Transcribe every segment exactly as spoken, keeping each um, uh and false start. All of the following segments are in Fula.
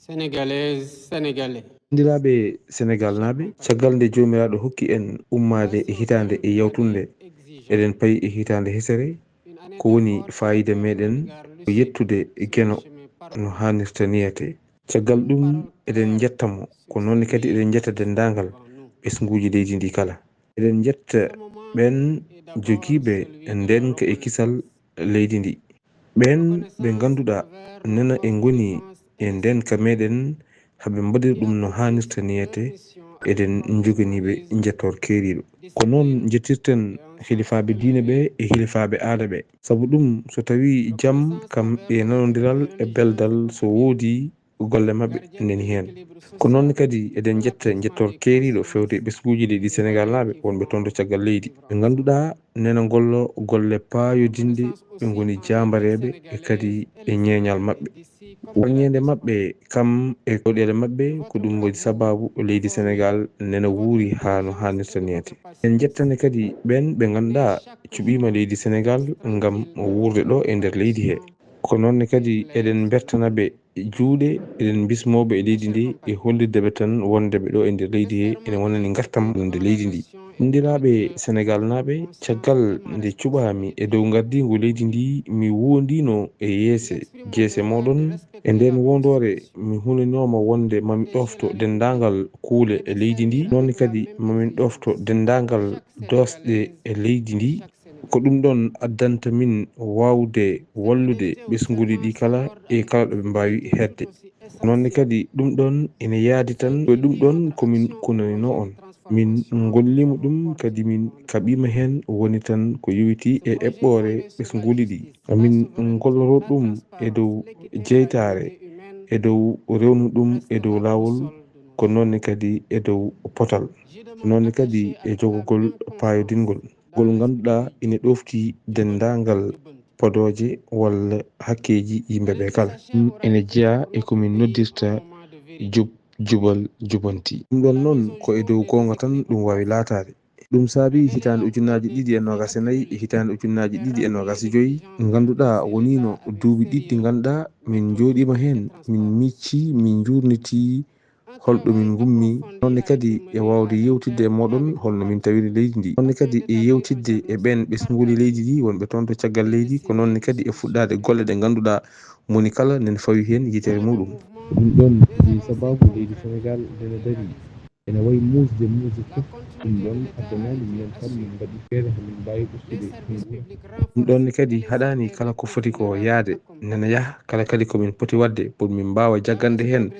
Sénégalaises, Sénégalais. Banndiraaɓe Senegaalnaaɓe, caggal nde Joomiraaɗo hokki en ummaade e hitaande e yawtunde, eɗen payi e hitaande hesere, ko woni faayiida meɗen ko yettude Geno no haanirta niyete. Caggal ɗum, eɗen njetta mo, ko noon kadi eɗen njetta denndaangal ɓesnguuji leydi ndi kala. Eɗen njetta ɓeen jogiiɓe ndeenka e kisal leydi ndi. Ɓeen ɓe ngannduɗaa nena e ngoni e ndeenka meɗen, haɓe mbaɗira ɗum no haanirta niyete, eɗen njoganii ɓe njettoor keeriiɗo. Ko noon njettirten hilifaaɓe diine ɓe e hilifaaɓe aada ɓe. Sabu ɗum, so tawii jam kam e nanondiral e beldal so woodii, golle maɓɓe nani heen. Ko noon kadi eɗen njetta njettoor keeriiɗo feewde e ɓesnguuji leydi Senegaalnaaɓe wonɓe toon to caggal leydi. Ɓe ngannduɗaa nena ngollo golle paayodinɗe, ɓe ngoni jaambareeɓe e kadi e ñeeñal maɓɓe. Waññeende maɓɓe kam e koɗeele maɓɓe ko ɗum waɗi sabaabu leydi Senegaal nena wuuri haa no haanirta niyete. En njettane kadi ɓeen ɓe ngannduɗaa cuɓiima leydi Senegaal ngam wuurde ɗo e nder leydi he. Ko noon ne kadi eɗen mbertana ɓe juuɗe, eɗen mbismoo ɓe e leydi ndi e hollirde ɓe tan wonde ɓe ɗo e nder leydi he ene wonani ngartam wonde leydi ndi. Banndiraaɓe Senegaalnaaɓe, caggal nde cuɓaami e dow ngardiingu leydi ndi, mi woondiino e yeese jeese mooɗon. E ndeen woondoore, mi hunaniima wonde ma mi ɗoofto denndaangal kuule e leydi ndi, noon kadi ma min ɗoofto denndaangal doosɗe e leydi ndi. Ko ɗum ɗoon addanta min waawde wallude ɓesnguuli ɗi kala e kala ɗo ɓe mbaawi heedde. Noon ne kadi ɗum ɗoon ene yahdi tan, ko ɗum ɗoon ko min kunaninoo on. Min ngolliima ɗum, kadi min kaɓiima heen, woni tan ko yowitii e eɓɓoore ɓesnguuli ɗi. Min ngolloto ɗum e dow jeytaare, e dow rewnu ɗum e dow laawol, ko noon ne kadi e dow potal, ko noon ne kadi e jogagol paayodingol. Ngol ngannduɗaa ina ɗoofti denndaangal podooje walla hakkeeji yimɓe ɓe kala. Ɗum ene jeyaa e ko min noddirta jub, jubal, jubanti. Ɗum ɗoon noon ko e dow goonga tan ɗum waawi laataade. Ɗum saabii hitaande ujunnaaji ɗiɗi e noogaas e nayi e hitaande ujunnaaji ɗiɗi e noogaas e joy, ngannduɗaa woniino duuɓi ɗiɗi ɗi ngannduɗaa min njooɗiima heen, min miccii, min njuurnitii, holɗo min ngummi, noon ne kadi e waawde yeewtidde e mooɗon hol no min tawiri leydi ndi. Noon ne kadi e yeewtidde e ɓeen ɓesnguuli leydi ndi wonɓe toon to caggal leydi, ko noon ne kadi e fuɗɗaade golle ɗe ngannduɗaa moni kala nena fawi heen yitere muuɗum. Ɗum ɗoon jeyi sabaabu leydi Senegaal nde ne darii ene wayi muusde muusde fof. Ɗum ɗoon addanaani minen kam min mbaɗi feere haa min mbaawi ustude ɗum nguura. Ɗum ɗoon ne kadi haɗaani kala ko foti ko yahde nena yaha, kala kadi ko min poti waɗde pour min mbaawa jaggande heen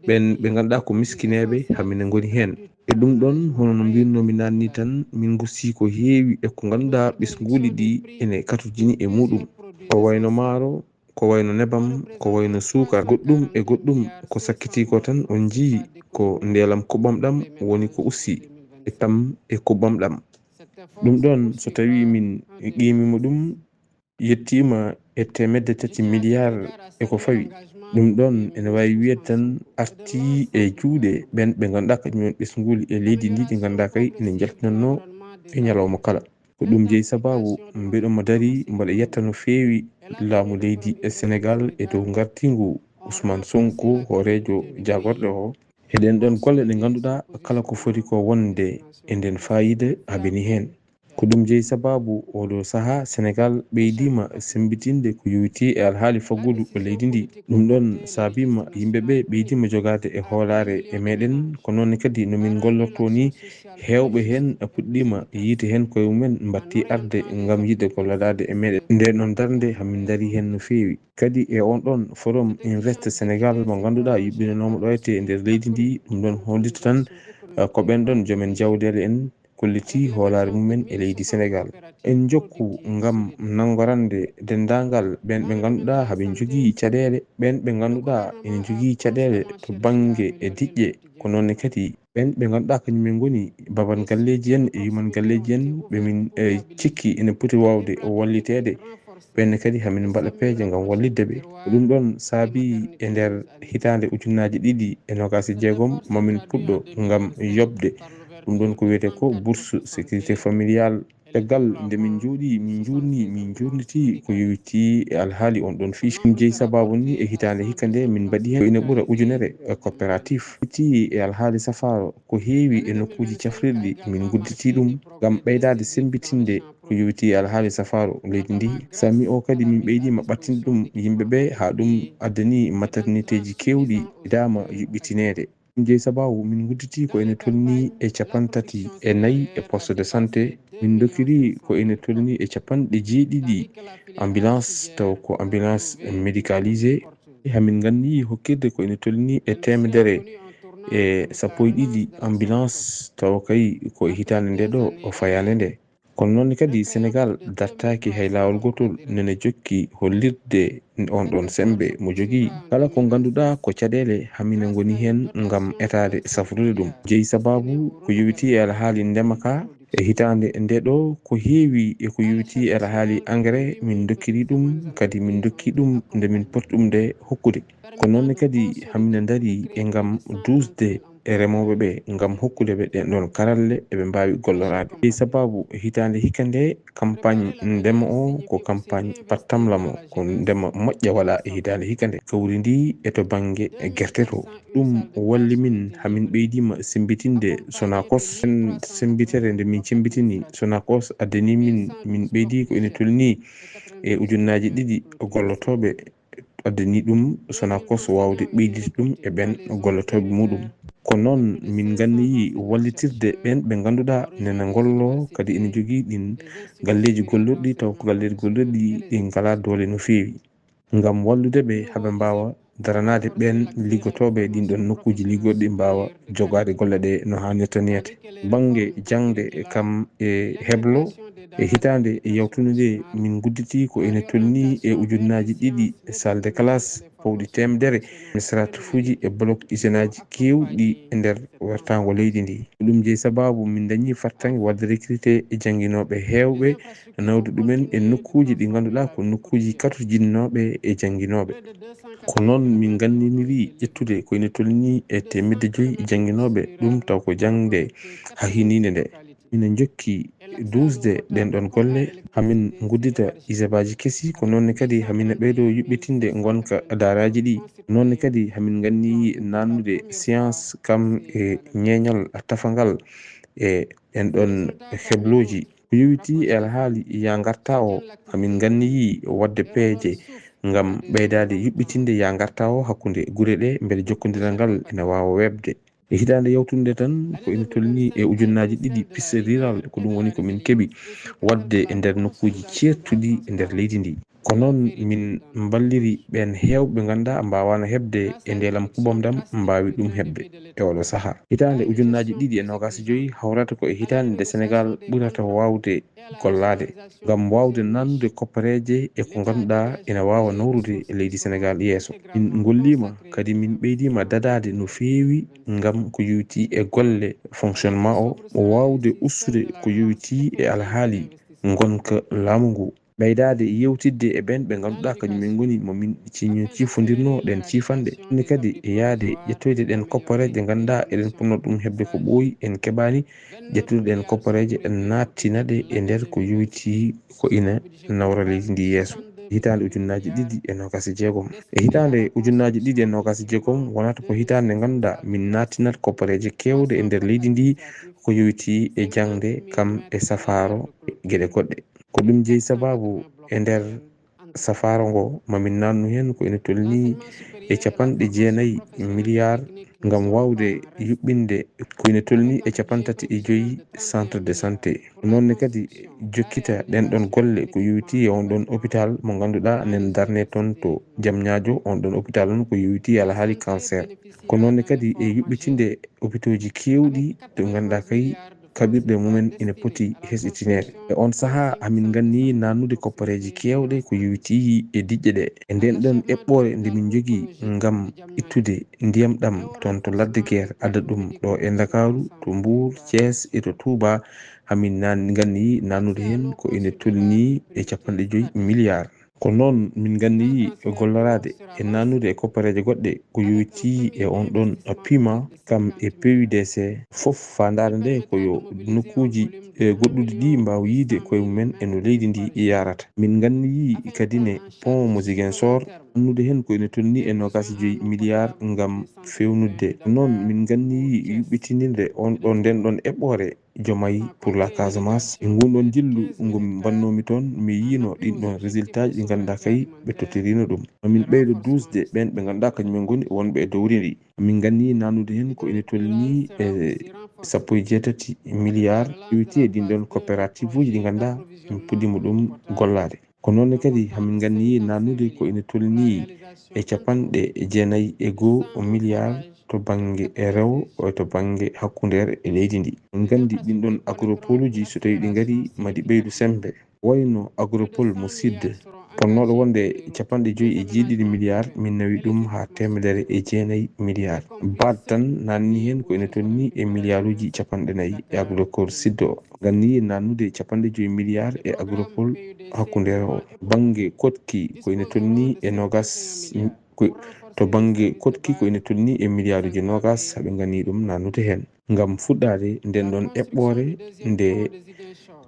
ɓeen ɓe ngannduɗaa ko miskineeɓe, haa minen ngoni heen. E ɗum ɗoon, hono no mbiirnoomi naane nii tan, min ngustii ko heewi e ko ngannduɗaa ɓesnguuli ɗi ene katojini e muuɗum. Ko wayno maaro, ko wayno nebam, ko wayno suukar, goɗɗum e goɗɗum ko sakkitii ko tan on njiyii ko ndeelam kuɓɓam ɗam woni ko usti, e kam e kuɓɓam ɗam. Ɗum ɗoon, so tawii min qiimiima ɗum, yettiima e teemedde tati miliyaar e ko fawi. Ɗum ɗoon ene waawi wiyeede tan artii e juuɗe ɓeen ɓe ngannduɗaa kañum en ɓesnguuli e leydi ndi, ɗi ngannduɗaa kay ene njaltinannoo e ñalawma kala. Ko ɗum jeyi sabaabu mbeɗo mo darii mboɗo yetta no feewi laamu leydi e Senegaal e dow ngartiingu Ousmane Sonko, hooreejo jaagorɗe o. E ɗeen ɗoon golle ɗe ngannduɗaa kala ko foti ko wonde e ndeen faayiida habini heen. Ko ɗum jeyi sabaabu ooɗoo sahaa Senegaal ɓeydiima semmbitinde ko yowitii e alhaali faggudu leydi ndi. Ɗum ɗoon saabiima yimɓe ɓe ɓeydiima jogaade e hoolaare e meɗen. Ko noon ne kadi no min ngollortoo nii, heewɓe heen puɗɗiima yiyde heen koye mumen, mbaɗti arde ngam yiɗde golladaade e meɗen. Ndee ɗoon darnde, hamin ndarii heen no feewi. Kadi e oon ɗoon Forum Invest Senegaal mo ngannduɗaa yuɓɓinanooma ɗo e nder leydi ndi, ɗum ɗoon hollita tan, eh, ko ɓeen ɗoon joomen jawɗeele en kollitii hoolaare mumen e leydi Senegaal. En njokku ngam nanngorande denndaangal ɓeen ɓe ngannduɗaa haɓe njogii caɗeele, ɓeen ɓe ngannduɗaa ene njogii caɗeele to bannge e diƴƴe, ko noon ne kadi ɓeen ɓe ngannduɗaa kañum en ngoni baban galleeji en e yuman galleeji en, ɓe min, eh, cikki ene poti waawde walliteede, ɓeen ne kadi hamin mbaɗa peeje ngam wallitde ɓe. Ko ɗum ɗoon saabii e nder hitaande ujunnaaji ɗiɗi e noogaas e jeegom mamin puɗɗo ngam yoɓde ɗum ɗoon ko wiyetee ko bourse sécurité familiale. Caggal nde min njooɗii, min njuurnii, min njuurniti ko yowitii e alhaali on ɗon fiche. Ɗum jeyi sabaabu ni e hitaande hikka nde min mbaɗi heen ko ina ɓura ujunere e coopérative. Yowitii e alhaali safaaro ko heewi e nokkuuji cafrirɗi, min ngudditii ɗum ngam ɓeydaade semmbitinde ko yowitii e alhaali safaaro leydi ndi. Sami o kadi min ɓeydiima ɓattinde ɗum yimɓe ɓe haa ɗum addani maternitéeji keewɗi ɓeydaama yuɓɓitineede. Ɗum jeyi sabaabu min ngudditii ko ene tolnii e cappanɗe tati e nayi e poste de santé. Min ndokkiri ko ene tolnii e cappanɗe jeeɗiɗi ambulance, taw ko ambulance médicalisée. Hamin nganni hokkirde ko ene tolnii e teemedere e sappo e ɗiɗi ambulance, taw kay ko e hitaande nde ɗo o fayaande nde. Kono noon kadi, Senegaal dartaaki hay laawol gootol nene jokki hollirde on ɗon semmbe mo jogii. Kala ko ngannduɗaa ko caɗeele, hamina ngoni heen ngam etaade safrude ɗum. Jeyi sabaabu ko yowitii e alhaali ndema ka e hitaande nde ɗo, ko heewi e ko yowitii e alhaali engrais, min ndokkiri ɗum, kadi min ndokki ɗum nde min poti ɗum nde hokkude. Ko noon kadi, hamina ndarii e ngam duusde e remooɓe ɓe ngam hokkude ɓe ɗeen ɗoon karalle eɓe mbaawi golloraade. E sabaabu hitaande hikka nde, campagne ndema o ko campagne pattamlamo, ko ndema moƴƴa waɗaa e hitaande hikka nde, kawri ndi e to bannge gerte to. Ɗum walli min hamin ɓeydiima semmbitinde Sonacos. En semmbitere nde min cemmbitini Sonacos addani min, min ɓeydi ko ene tolnii e ujunnaaji ɗiɗi gollotooɓe addani ɗum Sonacos waawde ɓeyditde ɗum e ɓeen gollotooɓe muɗum. Ko noon min nganniyii wallitirde ɓeen ɓe ngannduɗaa nena ngollo, kadi ene jogii ɗiin galleeji gollorɗi, taw ko galleeji gollorɗi ɗi ngalaa doole no feewi. Ngam wallude ɓe haa ɓe mbaawa daranaade ɓeen liggotooɓe ɗiin ɗoon nokkuuji liggorɗi, mbaawa jogaade golle ɗe no haanirta ni. Bannge jaŋde kam e heblo, e hitaande yawtunde nde, min ngudditii ko ene tolnii e ujunnaaji ɗiɗi salle de classe, pawɗi teemedere, administratif uji e bloc usinaaji keewɗi e nder wertaango leydi ndi. Ɗum jeyi sabaabu min ndañii fartaŋŋe waɗde recruté e jannginooɓe heewɓe, nawde ɗumen e nokkuuji ɗi ngannduɗaa ko nokkuuji katojinooɓe e jannginooɓe. Ko noon min nganndiniri ƴettude ko ene tolnii e teemedde joyi jannginooɓe, ɗum taw ko jaŋde haa hiniinde nde. Ina njokki duusde ɗeen ɗoon golle, hamin nguddita isabaaji kesi, ko noon ne kadi hamin ɓeydo yuɓɓitinde ngonka daaraaji ɗi. Noon ne kadi hamin nganni naannude science kam e ñeeñal tafangal e ɗeen ɗoon heblooji. Ko yowitii e alhaali yaa ngartaa o, hamin nganni waɗde peeje ngam ɓeydaade yuɓɓitinde yaa ngartaa o hakkunde gure ɗe, mbele jokkondiral ngal ina waawa weeɓde. E hitaande yawtunde tan, ko ina tolnii e ujunnaaji ɗiɗi piste rural, ko ɗum woni ko min keɓi waɗde e nder nokkuuji ceertuɗi e nder leydi ndi. Ko noon min mballiri ɓeen heewɓe ngannduɗaa mbaawaano heɓde e ndeelam kuɓam ɗam, mbaawi ɗum heɓde e oɗo sahaa. Hitaande ujunnaaji ɗiɗi e noogaas e joyi hawrata ko e hitaande nde Senegaal ɓurata waawde gollaade ngam waawde naannude koppareeje e ko ngannduɗaa ina waawa nawrude e leydi Senegaal yeeso. Min ngolliima, kadi min ɓeydiima dadaade no feewi ngam ko yowitii e golle fonctionnement o, o waawde ustude ko yowitii e alhaali ngonka laamu ngu. Ɓeydaade yewtidde e ɓeen ɓe ngannduɗaa kañum en ngoni mo min ciño-, ciifondirnoo ɗeen ciifanɗe. Ɗum ne kadi e yahde ƴettoyde ɗeen koppareeje ɗe ngannduɗaa eɗen potnoo ɗum heɓde ko ɓooyi, en keɓaani ƴettude ɗeen koppareeje, en naattina ɗe e nder ko yowitii ko ina nawra leydi ndi yeeso. Hitaande ujunnaaji ɗiɗi e noogaas e jeegom. E hitaande ujunnaaji ɗiɗi e noogaas e jeegom wonata ko hitaande nde ngannduɗaa min naattinat koppareeje keewɗe e nder leydi ndi ko yowitii e jaŋde kam e safaaro e geɗe goɗɗe. Ko ɗum jeyi sabaabu e nder safaaro ngo, ma min naatnu heen ko ina tolnii e capanɗe jeenayi miliyaar ngam waawde yuɓɓinde ko ina tolnii e capanɗe tati e joyi centre de santé. Noon ne kadi jokkita ɗeen ɗoon golle ko yowitii e oon ɗoon hôpital mo ngannduɗaa enen darnee toon to Diamniadio, oon ɗoon hôpital noon ko yowitii e alhaali cancer. Ko noon ne kadi e yuɓɓitinde hôpitaux ji keewɗi to ngannduɗaa kay kaɓirɗe mumen ina poti hesɗitineede. E oon sahaa, hamin nganni naannude koppareeji keewɗe ko yowitii e diƴƴe ɗe. E ndeen ɗoon eɓɓoore nde min njogii ngam ittude ndiyam ɗam toon to ladde Geer, adda ɗum ɗo e Ndakaaru, to Mbuur, Cees e to Tuuba, hamin naan-, nganni naannude heen ko ina tolnii e capanɗe joyi miliyaar. Ko noon min nganniyi e golloraade e naannude e koppareeje goɗɗe ko yowitii e on ɗon pima kam e P U D C fof. Faandaare nde ko yo nokkuuji e goɗɗuɗi ɗi mbaaw yiyde koye mumen e no leydi ndi yahrata. Min nganniyi kadi ne pont mo Ziguinchor, annude heen ko ene tolnii e noogaas e joy milliard ngam feewnudde. Noon min nganniyi yuɓɓitinirde on ɗon, nden ɗon eɓɓoore Diomaye pour la Casamance. E nguun ɗoon njillu ngu mbannoomi toon, mi yiino ɗiin ɗoon résultat ji ɗi ngannduɗaa kay ɓe tottirino ɗum. Mamin ɓeydo duusde ɓeen ɓe ngannduɗaa kañumen ngoni wonɓe e dowri ndi. Min nganni naannude heen ko ene tolnii e sappo e jeetati milliard, yowitii e ɗiin ɗoon coopérative uji ɗi ngannduɗaa min puɗɗiima ɗum gollaade. Ko noon ne kadi hamin nganni naannude ko ene tolnii e capanɗe jeenayi e goo milliard to bannge rewo e to bannge hakkundeere e leydi ndi. Min nganndi ɗiin ɗoon agropole uji, so tawii ɗi ngarii, maɗi ɓeydu semmbe. Wayno agropole mo Sud, ponnooɗo wonde capanɗe joy e jeeɗiɗi milliard, min nawi ɗum haa teemedere e jeenayi milliard. Baat tan naanni heen ko ene tolnii e milliard uji capanɗe nayi e agropole Sud o. Nganni naannude capanɗe joy milliard e agropole hakkundeere o. Bannge koɗki ko ene tolnii e noogaas, ko, to bannge koɗki ko ene tolnii e milliard uji noogaas, haɓe nganni ɗum naannude heen. Ngam fuɗɗaade nden ɗon eɓɓoore nde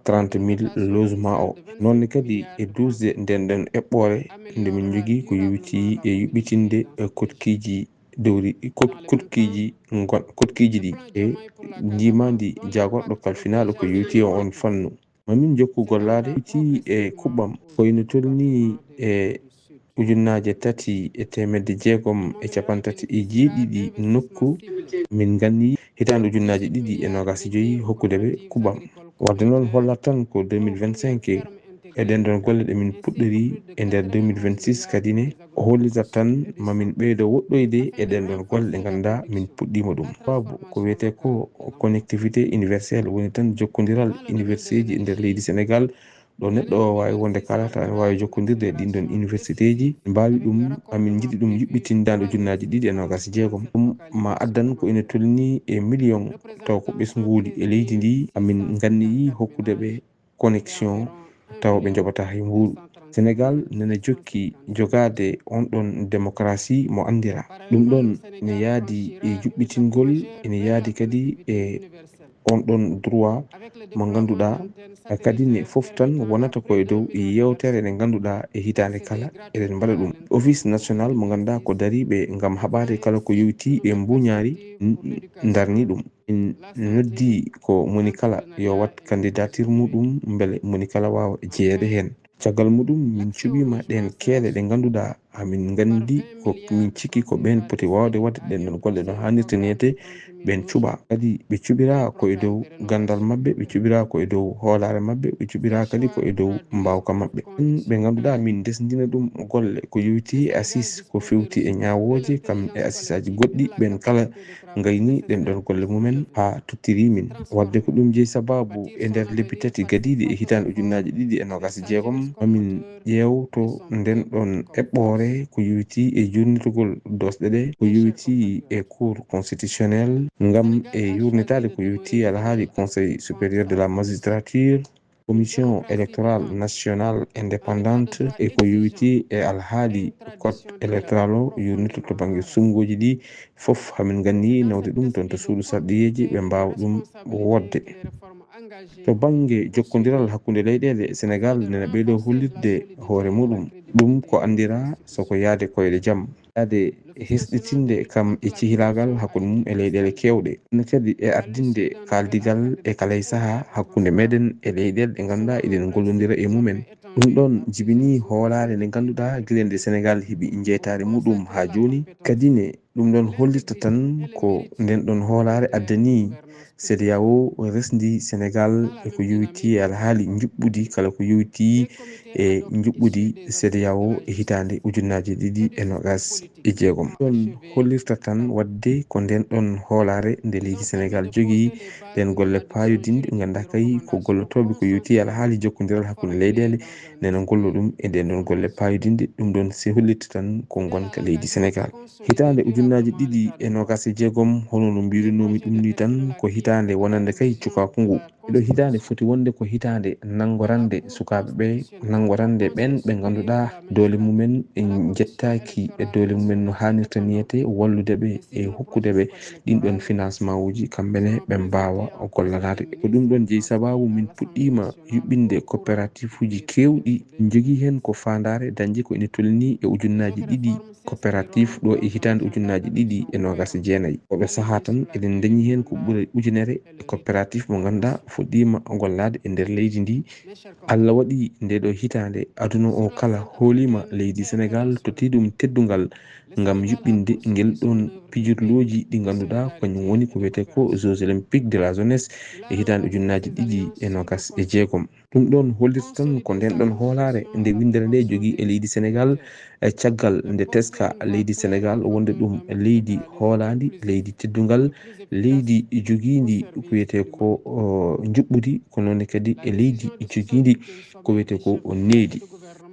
trente mille logement o. Noon ne kadi e duusde nden ɗon eɓɓoore nde min njogii ko yowitii e yuɓɓitinde e koɗkiiji dowri, koɗ-, koɗkiiji ngon-, koɗkiiji ɗi e njiimaandi jaagorɗo kalfinaaɗo ko yowitii e on fannu. Mamin jokku gollaade yowitii e kuɓɓam ko ene tolnii e ujunnaaje tati e teemedde jeegom e cappanɗe tati e jeeɗiɗi nokku. Min nganni hitaande ujunnaaje ɗiɗi e noogaas e joy hokkude ɓe kuɓɓam. Wadde noon hollat tan ko deux mille vingt-cinq e ɗen ɗon golle ɗe min puɗɗori e nder deux mille vingt-six kadi ne hollitat tan mamin ɓeydo woɗɗoyde e ɗen ɗon golle ɗe ngannduɗaa min puɗɗiima ɗum. Sababu ko wiyetee ko connectivité universelle woni tan jokkondiral universitéeji e nder leydi Senegaal. Ɗo neɗɗo o waawi wonde kala, tawa ene waawi jokkondirde e ɗiin ɗoon universitéeji. Mbaawi ɗum, amin njiɗi ɗum yuɓɓitindaande ujunnaaji ɗiɗi e noogaas e jeegom. Ɗum ma addan ko ene tolnii e million taw ko ɓesnguuli e leydi ndi. Amin nganniyi hokkude ɓe connexion tawa ɓe njoɓataa hay mbuuɗu. Senegaal nena jokki jogaade on ɗoon démocratie mo anndira. Ɗum ɗoon ne yaadi e juɓɓitingol, ene yaadi kadi e on ɗon droit mo ngannduɗaa, kadi ne fof tan wonata ko e dow yeewtere nde ngannduɗaa e hitaande kala eɗen mbaɗa ɗum. Office national mo ngannduɗaa ko dariiɓe ngam haɓaade kala ko yowitii e mbuuñaari n-, ndarni ɗum. Min noddi ko moni kala yo waɗ candidature muɗum mbele moni kala waawa jeyeede heen. Caggal muɗum, min cuɓiima ɗeen keele ɗe ngannduɗaa, amin nganndi ko min cikki ko ɓeen poti waawde waɗde ɗeen ɗoon golle no haanirta neede, ɓeen cuɓaa. Kadi ɓe cuɓiraa ko e dow ganndal maɓɓe, ɓe cuɓiraa ko e dow hoolaare maɓɓe, ɓe cuɓiraa kadi ko e dow mbaawka maɓɓe. Ɓeen ɓe ngannduɗaa min ndesndina ɗum golle ko yowitii e assises, ko feewti e ñaawooje, kam e assises aji goɗɗi, ɓeen kala ngayni ɗeen ɗoon golle mumen haa tottiri min. Wadde ko ɗum jeyi sababu e nder lebbi tati gadiiɗi e hitaande ujunnaaji ɗiɗi e noogaas e jeegom, mamin ƴeewto nden ɗon eɓɓoore ko yowitii e juurnitugol doosɗe ɗe, ko yowitii e Cour constitutionnelle, ngam e yuurnitaade ko yowitii e alhaali Conseil supérieur de la magistrature, Commission électorale nationale indépendante e ko yowitii e alhaali code électoral o yuurnito to bannge suɓngooji ɗi fof, hamin nganni nawde ɗum toon to suudu sarɗiyeeji ɓe mbaawa ɗum woɗde. To bannge jokkondiral hakkunde leyɗeele, Senegaal nena ɓeydo hollitde hoore muɗum. Ɗum ko anndiraa so ko yahde koyɗe jam, yahde hesɗitinde kam e cehilaagal hakkunde mum e leyɗeele keewɗe. Kono kadi e ardinde kaaldigal e kala e sahaa hakkunde meɗen e leyɗeele ɗe ngannduɗaa eɗen ngollondira e mumen. Ɗum ɗoon jibinii hoolaare nde ngannduɗaa gila nde Senegaal heɓi jeytaare muɗum haa jooni. Kadi ne ɗum ɗoon hollirta tan ko nden ɗoon hoolaare addanii CEDEAO resndi Senegaal e ko yowitii e alhaali njuɓɓudi kala ko yowitii e njuɓɓudi CEDEAO e hitaande ujunnaaje ɗiɗi e noogaas e jeegom. Ɗoon hollirta tan wadde ko nden ɗoon hoolaare nde leydi Senegaal jogii ɗeen golle paayodinɗe ngannduɗaa kay ko gollotooɓe ko yowitii e alhaali jokkondiral hakkunde leyɗeele nena ngollo ɗum e ɗeen ɗoon golle paayodinɗe. Ɗum ɗoon si hollirta tan ko ngonka leydi Senegaal. Hitaande ujunnaaji ɗiɗi e noogaas e jeegom, hono no mbiirunoomi ɗum nii tan, ko hitaande wonande kay cukaaku ngu. Ɗo hitaande foti wonde ko hitaande nanngorande sukaaɓe ɓe, nanngorande ɓeen ɓe ngannduɗaa doole mumen njettaaki e doole mumen no haanirta niyete, wallude ɓe e hokkude ɓe ɗin ɗon financement uji, kamɓe ne ɓe mbaawa gollanaade. Ko ɗum ɗon jeyi sabaabu min puɗɗiima yuɓɓinde coopérative uji keewɗi, njogii heen ko faandaare dañde ko ina tolnii e ujunnaaji ɗiɗi coopérative ɗo e hitaande ujunnaaji ɗiɗi e noogas e jeenayi. Oɗo sahaa tan eɗen ndañi heen ko ɓuri ujunere e coopérative mo ngannduɗaa fuɗɗiima gollaade e nder leydi ndi. Allah waɗi nde ɗo hitaande aduna o kala hooliima leydi Senegaal, totti ɗum teddungal ngam yuɓɓinde ngel ɗon pijirlooji ɗi ngannduɗaa kañum woni ko wiyetee ko Jeux Olympiques de la Jeunesse e hitaande ujunnaaji ɗiɗi e noogas e jeegom. Ɗum ɗon hollirta tan ko nden ɗon hoolaare nde winndere nde jogii e leydi Senegaal, e caggal nde teska leydi Senegaal wonde ɗum leydi hoolaandi, leydi teddungal, leydi jogiindi ko wiyetee ko, o, njuɓɓudi, ko noon kadi e leydi jogiindi ko wiyetee ko o needi.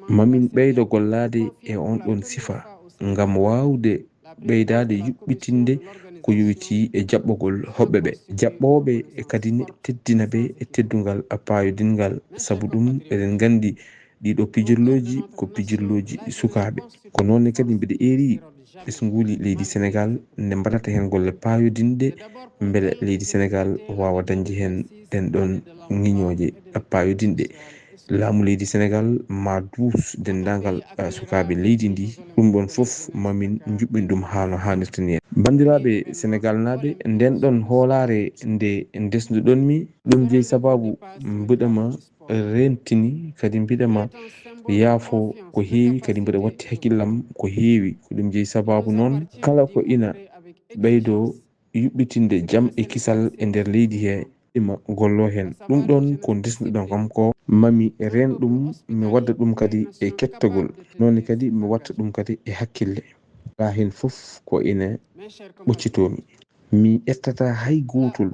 Mamin ɓeydo gollaade e on ɗon sifa ngam waawde ɓeydaade yuɓɓitinde ko yowitii e jaɓɓogol hoɓɓe ɓe. Jaɓɓooɓe e kadi ne teddina ɓe e teddungal paayodinngal, sabu ɗum eɗen nganndi ɗiɗo pijirlooji ko pijirlooji sukaaɓe. Ko noon ne kadi mbiɗa eeri ɓesnguuli leydi Senegaal nde mbaɗata heen golle paayodinɗe mbele leydi Senegaal waawa dañde heen ɗen ɗon ŋiñooje paayodinɗe. Laamu leydi Senegaal ma duus denndaangal, eh, sukaaɓe leydi ndi. Ɗum ɗon fof mamin njuɓɓin ɗum haa no haanirta ni. Banndiraaɓe Senegaalnaaɓe, nden ɗon hoolaare nde ndesnuɗon mi, ɗum jeyi sabaabu mbiɗa ma reentini, kadi mbiɗa ma yaafo ko heewi, kadi mbiɗa watti hakkillam ko heewi. Ko ɗum jeyi sabaabu noon, kala ko ina ɓeydo yuɓɓitinde jam e kisal e nder leydi he, ima gollo heen. Ɗum ɗon ko ndesnuɗon kam ko. Mami reen ɗum, mi wadda ɗum kadi e kettagol. Noon kadi mi watta ɗum kadi e hakkille. Alaa heen fof ko ina ɓoccitoo-mi. Mi ƴettataa hay gootol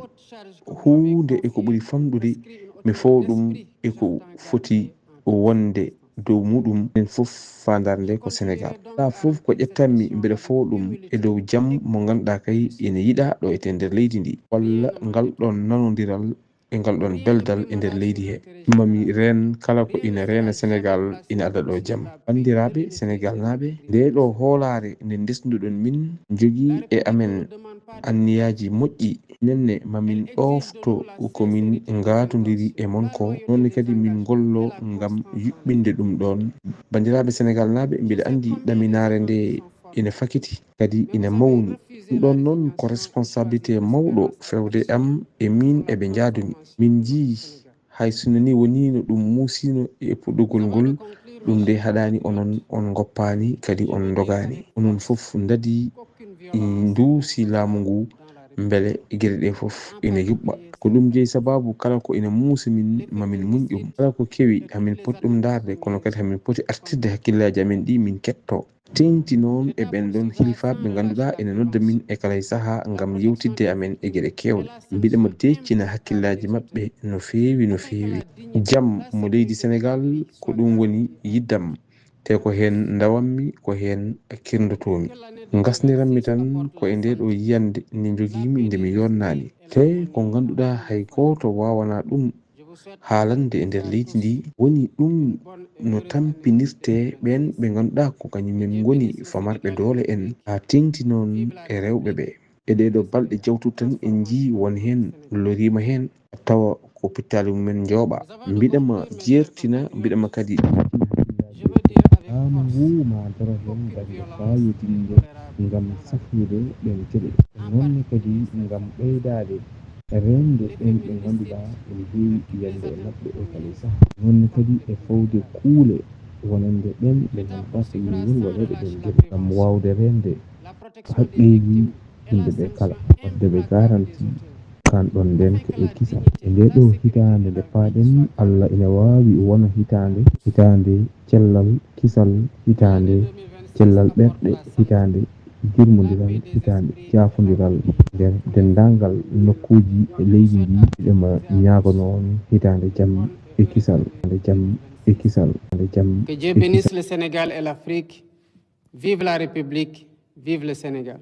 huunde e ko ɓuri famɗude, mi fawa ɗum e ko foti wonde dow muɗum. Enen fof faandaare nde ko Senegaal. Alaa fof ko ƴettanmi mbeɗa fawa ɗum e dow jam mo ngannduɗaa kay ene yiɗaa ɗo e nder leydi ndi. Walla ngal ɗon nanondiral e ngal ɗon beldal e nder leydi he. Mami reen kala ko ina reena Senegaal ina adda ɗo jam. Banndiraaɓe Senegaalnaaɓe, nde ɗo hoolaare nde ndesnuɗon min jogii e amen anniyaaji moƴƴi. Nenne mamin ɗoofto ko min ngaatondiri e mon ko. Noon kadi min ngollo ngam yuɓɓinde ɗum ɗoon. Banndiraaɓe Senegaalnaaɓe, mbiɗa anndi ɗaminaare nde ina fakiti, kadi ina mawni. Ɗum ɗoon noon ko responsabilité mawɗo fewde am e miin e ɓe njaadumi. Min njii, hay sinno ni wonii no ɗum muusino e puɗɗugol ngol, ɗum nde haɗaani onon, on ngoppaani, kadi on ndogaani. Onon fof ndadi, i, nduusi laamu ngu, mbele geɗe ɗe fof ina yuɓɓa. Ko ɗum jeyi sabaabu kala ko ina muusi min, mamin muñ ɗum. Kala ko kewi, hamin poti ɗum ndaarde, kono kadi hamin poti artirde hakkillaaji amen ɗi min ketto. Teeŋti noon e ɓeen ɗoon hilifaaɓe ɓe ngannduɗaa ina nodda min e kala e sahaa ngam yewtidde e amen e geɗe keewɗe. Mbiɗa ma deeccina hakkillaaji maɓɓe no feewi, no feewi. Jam mo leydi Senegaal, ko ɗum woni yiddam, te ko heen ndawammi, ko heen kirndotoomi. Ngasniranmi tan ko e ndee ɗoo yiyannde nde njogiimi, nde mi yooɗnaani. Te ko ngannduɗaa hay gooto waawanaa ɗum haalande e nder leydi ndi, woni ɗum no tampinirtee ɓeen ɓe ngannduɗaa ko kañum en ngoni famarɓe doole en, haa teeŋti noon e rewɓe ɓe. E ɗee ɗoo balɗe jawtuɗe tan en njii won heen loriima heen, tawa ko pittaali mumen njooɓa. Mbiɗa ma jeertina, mbiɗa ma kadi laamu ngu ma daro heen dañde faayodinde ngam safrude ɗeen geɗe. Noon ne kadi ngam ɓeydaade reende ɓeen ɓe ngannduɗaa ene heewi yiyannde e maɓɓe e kala e sahaa. Noon ne kadi e fawde kuule wonande ɓeen ɓe ngannduɗaa ko yimɓe woni waɗeede ɗeen geɗe. Ngam waawde reende haqqeeji yimɓe ɓe kala. Waɗde ɓe garanti kan ɗoon ndeenka e kisal. E ndee ɗoo hitaande nde paaɗen, Allah ina waawi wona hitaande, hitaande cellal, kisal, hitaande cellal ɓerɗe, hitaande jurmondiral, hitaande jaafondiral nder denndaangal nokkuuji e leydi ndi. Eɗen ñaago noon hitaande jam e kisal, hitaande jam e kisal, hitaande jam e kisal. Que Dieu bénisse le Sénégal et l'Afrique. Vive la République, vive le Sénégal.